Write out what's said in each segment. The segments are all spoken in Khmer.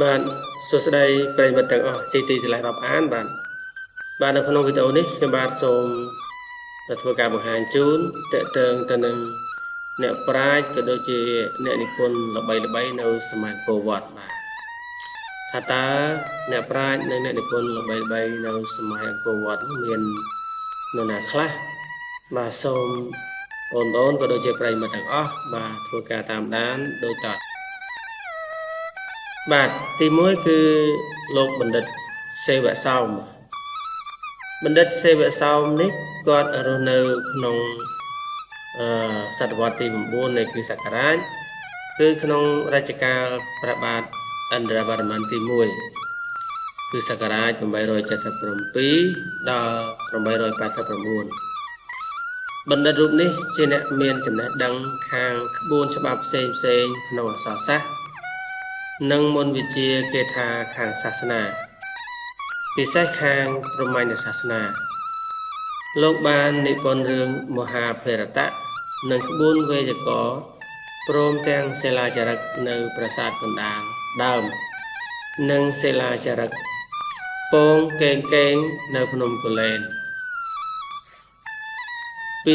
បាទសួស្តីប្រិយមិត្តទាំងអស់ជាទីស្រឡាញ់រាប់អានបាទបាទនៅក្នុងវីដេអូនេះខ្ញុំបាទសូមធ្វើការបង្ហាញជូនតកតើងទៅនឹងអ្នកប្រាជ្ញក៏ដូចជាអ្នកនិពន្ធល្បីៗនៅសម័យអង្គរវត្តបាទថាតើអ្នកប្រាជ្ញនិងអ្នកនិពន្ធល្បីៗនៅសម័យអង្គរវត្តមាននរណាខ្លះបាទសូមបងប្អូនក៏ដូចជាប្រិយមិត្តទាំងអស់បាទធ្វើការតាមដានដូចត បាទទី1គឺលោកបណ្ឌិតសេវសោមបណ្ឌិតសេវសោមនេះគាត់រស់នៅក្នុងអឺសតវត្សទី9នៃគ្រិស្តសករាជគឺក្នុងរជ្ជកាលព្រះបាទឥន្ទ្រវរ្ម័នទី1គឺសករាជ877ដល់889បណ្ឌិតរូបនេះជាអ្នកមានចំណេះដឹងខាងក្បួនច្បាប់ផ្សេងផ្សេងក្នុងអក្សរសាស្ត្រនិងមន្តវិជ្ជាគេថាខាងសាសនាពិសេសខាងព្រហ្មញ្ញសាសនាលោកបាននិពន្ធរឿងមហាភារតៈនិងក្បួនវេយ្យាករណ៍ព្រមទាំងសិលាចារឹកនៅប្រាសាទកណ្ដាលដើមនិងសិលាចារឹកពងកេងកេងនៅភ្នំគូលែន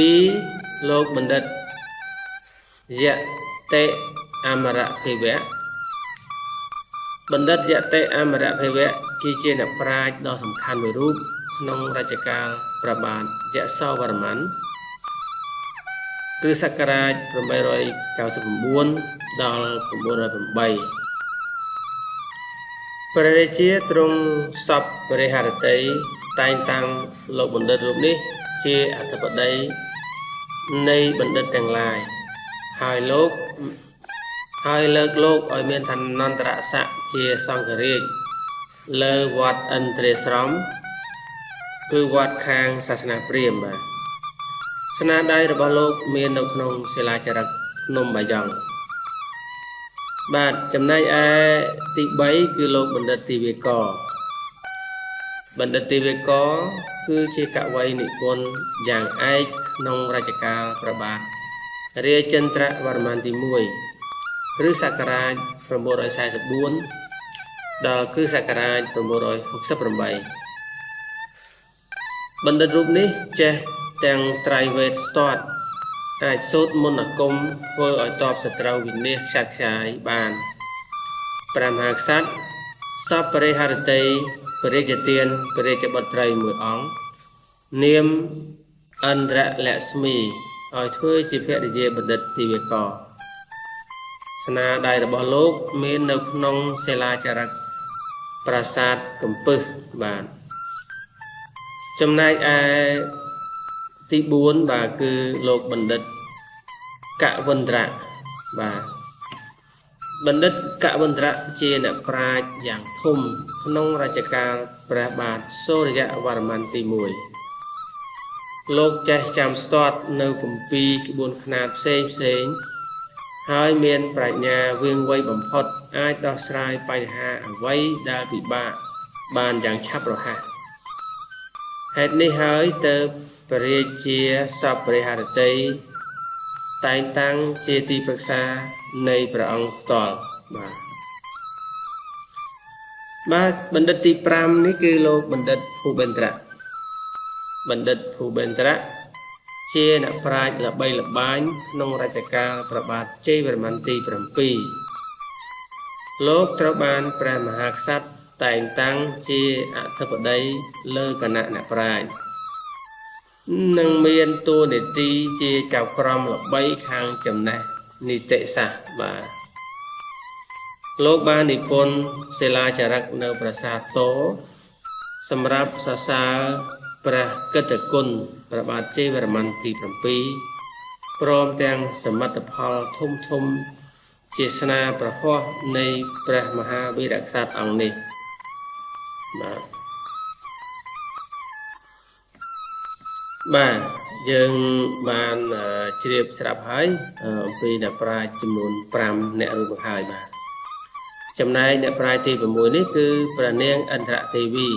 2លោកបណ្ឌិតយតិអមរភិវៈបណ្ឌិតយតិអមរភិវៈគឺជាអ្នកប្រាជ្ញដ៏សំខាន់មួយរូបក្នុងរជ្ជកាលព្រះបាទយសោវរ្ម័នគ្រិស្តសករាជ899ដល់908ព្រះរាជាទ្រង់សពព្រះហឫទ័យតែងតាំងលោកបណ្ឌិតរូបនេះជាអធិបតីនៃបណ្ឌិតទាំងឡាយហើយលោកហើយលើកលោកឲ្យមានឋានន្តរស័ក្តិជាសង្ឃរាជលើវត្តឥន្ទ្រាស្រមគឺវត្តខាងសាសនាព្រាហ្មណ៍បាទស្នាដៃរបស់លោកមាននៅក្នុងសិលាចារឹកភ្នំបាយ៉ង់បាទចំណែកឯទី3គឺលោកបណ្ឌិតទីវេកបណ្ឌិតទីវេកគឺជាកវីនិពន្ធយ៉ាងឯកក្នុងរជ្ជកាលព្រះបាទរាជន្ទ្រវរ្ម័នទី1គ្រិស្តសករាជ944ដល់គ្រិស្តសករាជ968បណ្ឌិតរូបនេះចេះទាំងត្រៃវេទស្ទាត់អាចសូត្រមន្តអាគមធ្វើឲ្យតបសត្រូវវិនាសខ្ចាត់ខ្ចាយបានព្រះមហាក្សត្រសពរិហរតីព្រះរាជទានព្រះរាជបុត្រីមួយអង្គនាមឥន្ទ្រលក្ស្មីឲ្យធ្វើជាភរិយាបណ្ឌិតទីវេកស្នាដៃរបស់លោកមាននៅក្នុងសិលាចារឹកប្រាសាទកំពឹសបាទចំណែកឯទី4បាទគឺលោកបណ្ឌិតកវិន្ទ្រៈបាទបណ្ឌិតកវិន្ទ្រៈជាអ្នកប្រាជ្ញយ៉ាងធំក្នុងរជ្ជកាលព្រះបាទសូរ្យវរ្ម័នទី1លោកចេះចាំស្ទាត់នៅគម្ពីរក្បួនខ្នាតផ្សេងផ្សេងហើយមានប្រាជ្ញាវាងវៃបំផុតអាចដោះស្រាយបញ្ហាអ្វីដែលពិបាកបានយ៉ាងឆាប់រហ័សហេតុនេះហើយទើបព្រះរាជាសពព្រះហឫទ័យតែងតាំងជាទីប្រឹក្សានៃព្រះអង្គផ្ទាល់បាទបាទបណ្ឌិតទី5នេះគឺលោកបណ្ឌិតភូបេន្ទ្រៈបណ្ឌិតភូបេន្ទ្រៈជាអ្នកប្រាជ្ញល្បីល្បាញក្នុងរជ្ជកាលព្រះបាទជ័យវរ្ម័នទី7លោកត្រូវបានព្រះមហាក្សត្រតែងតាំងជាអធិបតីលើគណៈអ្នកប្រាជ្ញនិងមានតួនាទីជាចៅក្រមល្បីខាងចំណេះនីតិសាស្ត្របាទលោកបាននិពន្ធសិលាចារឹកនៅប្រាសាទតោសម្រាប់សរសើរព្រះកិត្តិគុណព្រះបាទជ័យវរ្ម័នទី7ព្រមទាំងសមិទ្ធផលធំធំជាស្នាប្រហោះនៃព្រះមហាវីរក្សត្រអង្គនេះបាទបាទយើងបានជ្រាបស្រាប់ហើយអំពីអ្នកប្រាជ្ញចំនួន5អ្នករួចមកហើយបាទចំណែកអ្នកប្រាជ្ញទី6នេះគឺព្រះនាងឥន្ទ្រទេវី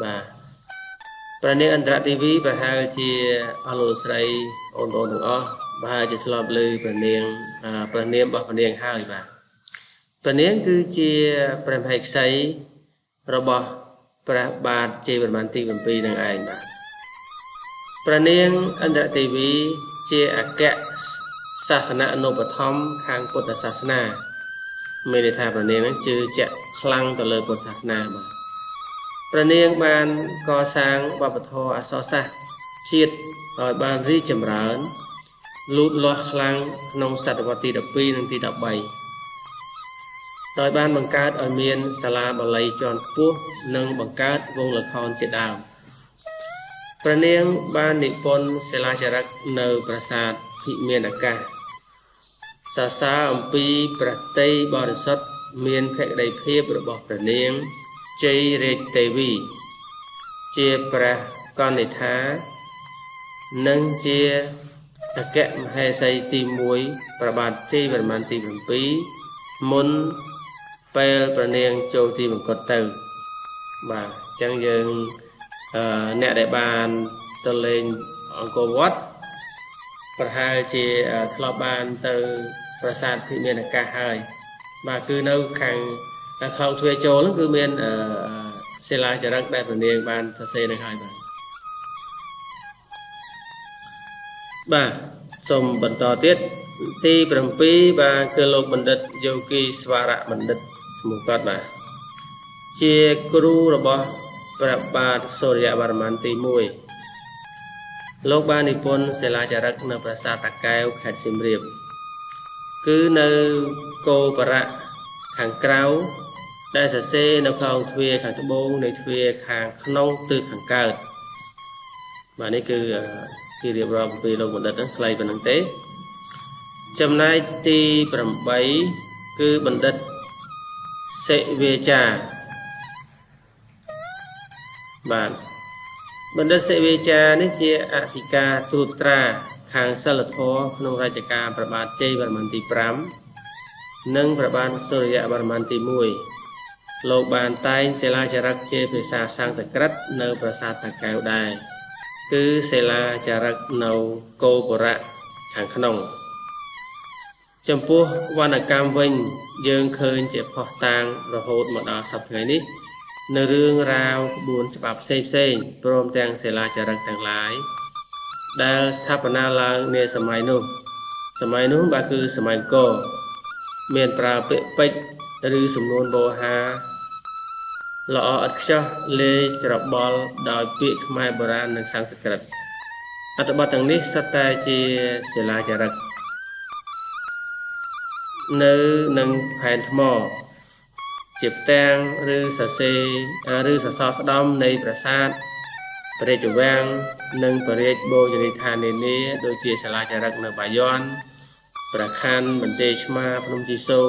បាទព្រះនាងឥន្ទ្រទេវីប្រហែលជាអស់លោកស្រីអូនប្អូនទាំងអស់ប្រហែលជាធ្លាប់ឮព្រះនាងព្រះនាមរបស់ព្រះនាងហើយបាទ ព្រះនាងគឺជាព្រះមហេសីរបស់ព្រះបាទជ័យវរ្ម័នទី7នឹងឯងបាទព្រះនាងឥន្ទ្រទេវីជាអគ្គសាសននុបត្ថម្ភខាងពុទ្ធសាសនាមានន័យថាព្រះនាងនឹងជឿជាក់ខ្លាំងទៅលើពុទ្ធសាសនាបាទព្រះនាងបានកសាងវប្បធម៌អក្សរសាស្ត្រជាតិឲ្យបានរីកចម្រើនលូតលាស់ខ្លាំងក្នុងសតវត្សទី12និងទី13ដោយបានបង្កើតឲ្យមានសាលាបាលីជាន់ខ្ពស់និងបង្កើតវងល្ខោនជាដើមព្រះនាងបាននិពន្ធសិលាចារឹកនៅប្រាសាទភិមានអាកាសសរសើរអំពីព្រះតីបរិសុទ្ធមានភក្តីភាពរបស់ព្រះនាងជ័យរាជទេវីជាព្រះកនិដ្ឋានិងជាអគ្គមហេសីទី1ព្រះបាទជ័យវរ្ម័នទី7មុនពេលព្រះនាងចូលទីបង្គត់ទៅបាទអញ្ចឹងយើងអ្នកដែលបានទៅលេងអង្គរវត្តប្រហែលជាធ្លាប់បានទៅប្រាសាទភិមានអាកាសហើយបាទគឺនៅខាងខ្លោងទ្វារចូលហ្នឹងគឺមានសិលាចារឹកដែលព្រះនាងបានសរសេរនឹងហើយបាទបាទសូមបន្តទៀតទី7បាទគឺលោកបណ្ឌិតយោគីស្វារៈបណ្ឌិតឈ្មោះគាត់បាទជាគ្រូរបស់ព្រះបាទសូរ្យវរ្ម័នទី1លោកបាននិពន្ធសិលាចារឹកនៅប្រាសាទតាកែវខេត្តសៀមរាបគឺនៅគោបរៈខាងក្រៅដែលសរសេរនៅក្នុងទ្វារខាងត្បូងនៃទ្វារខាងក្នុងទិសខាងកើតបាទនេះគឺគេរៀបរាប់អំពីលោកបណ្ឌិតហ្នឹងខ្លីប៉ុណ្្នឹងទេចំណែកទី8គឺបណ្ឌិតសិវាចាបាទបណ្ឌិតសិវាចានេះជាអធិការត្រួតត្រាខាងសិលធម៌ក្នុងរជ្ជកាលព្រះបាទជ័យវរ្ម័នទី5និងព្រះបាទសូរ្យវរ្ម័នទី1លោកបានតែងសិលាចារឹកជាភាសាសំស្ក្រឹតនៅប្រាសាទតាកែវដែរគឺសិលាចារឹកនៅគោបុរៈខាងក្នុងចំពោះវណ្ណកម្មវិញយើងឃើញជាផុសតាងរហូតមកដល់សប្តាហ៍ថ្ងៃនេះនៅរឿងរ៉ាវក្បួនច្បាប់ផ្សេងផ្សេងព្រមទាំងសិលាចារឹកទាំងឡាយដែលស្ថាបនាឡើងនាសម័យនោះសម័យនោះបាទគឺសម័យអង្គរមានប្រើពាក្យពេចន៍ឬសំនួនបោហាល្អឥតខ្ចោះលេច្របល់ដោយពាក្យខ្មែរបុរាណនិងសំស្ក្រឹតអត្ថបទទាំងនេះសុទ្ធតែជាសិលាចារឹកនៅនឹងផែនថ្មជាផ្ទាំងឬសរសេរឬសសរស្តម្ភនៃប្រាសាទព្រះរាជវាំងនិងព្រះរាជបូជនីយដ្ឋាននានាដូចជាសាលាចារឹកនៅបាយ័នព្រះខ័នបន្ទាយឆ្មាភ្នំជីសូ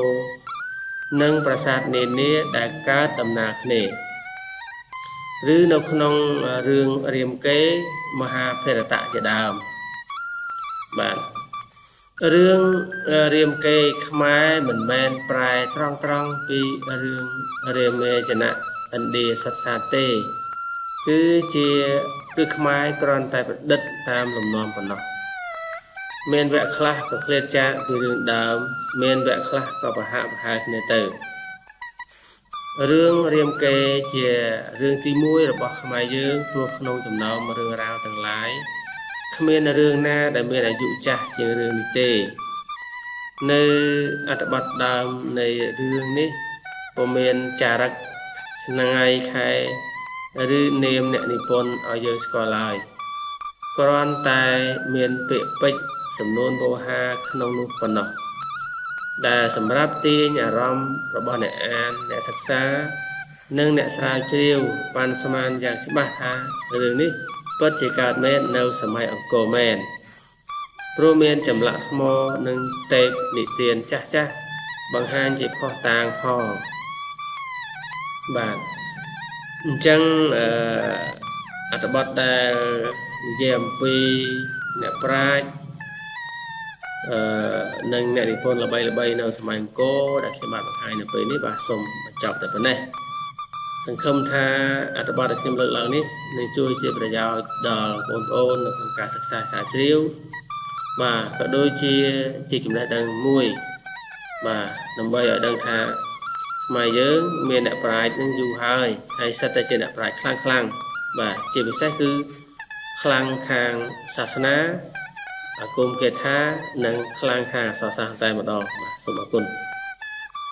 និងប្រាសាទនានាដែលកើតដំណើរគ្នាឬនៅក្នុងរឿងរាមកេរ្តិ៍មហាភារតៈជាដើមបាទរឿងរាមកេរ្តិ៍ខ្មែរមិនមែនប្រែត្រង់ៗពីរឿងរាមាចនៈឥណ្ឌាសុទ្ធសាធទេគឺខ្មែរគ្រាន់តែប្រឌិតតាមលំនាំប៉ុណ្ណោះមានវគ្គខ្លះក៏ឃ្លាតចាកពីរឿងដើមមានវគ្គខ្លះក៏ប្រហាក់ប្រហែលគ្នាទៅរឿងរាមកេរ្តិ៍ជារឿងទី1របស់ខ្មែរយើងព្រោះក្នុងចំណោមរឿងរ៉ាវទាំងឡាយគ្មានរឿងណាដែលមានអាយុចាស់ជាងរឿងនេះទេនៅអត្ថបទដើមនៃរឿងនេះពុំមានចារឹកថ្ងៃខែឬនាមអ្នកនិពន្ធឲ្យយើងស្គាល់ឡើយគ្រាន់តែមានពាក្យពេចន៍សំនួនបោហាក្នុងនោះប៉ុណ្ណោះដែលសម្រាប់ទាញអារម្មណ៍របស់អ្នកអានអ្នកសិក្សានិងអ្នកស្រាវជ្រាវបានស្មានយ៉ាងច្បាស់ថារឿងនេះពិតជាកើតមែននៅសម័យអង្គរមែនព្រោះមានចម្លាក់ថ្មនិងទេពនិទានចាស់ៗបង្ហាញជាភស្តុតាងផងបាទអញ្ចឹងអត្ថបទដែលនិយាយអំពីអ្នកប្រាជ្ញនិងអ្នកនិពន្ធល្បីៗនៅសម័យអង្គរដែលខ្ញុំបានបង្ហាញនៅពេលនេះបាទសូមបញ្ចប់តែប៉ុណ្ណេះសង្ឃឹមថាអត្ថបទដែលខ្ញុំលើកឡើងនេះនឹងជួយជាប្រយោជន៍ដល់បងប្អូននៅក្នុងការសិក្សាស្រាវជ្រាវបាទក៏ដូចជាចំណេះដឹងមួយ បាទដើម្បីឲ្យដឹងថាខ្មែរយើងមានអ្នកប្រាជ្ញនឹងយូរហើយហើយសិតតែជាអ្នកប្រាជ្ញខ្លាំងខ្លាំងបាទជាពិសេសគឺខ្លាំងខាងសាសនាអាគមគាថានិងខ្លាំងខាងអក្សរសាស្ត្រតែម្ដងបាទសូមអរគុណ។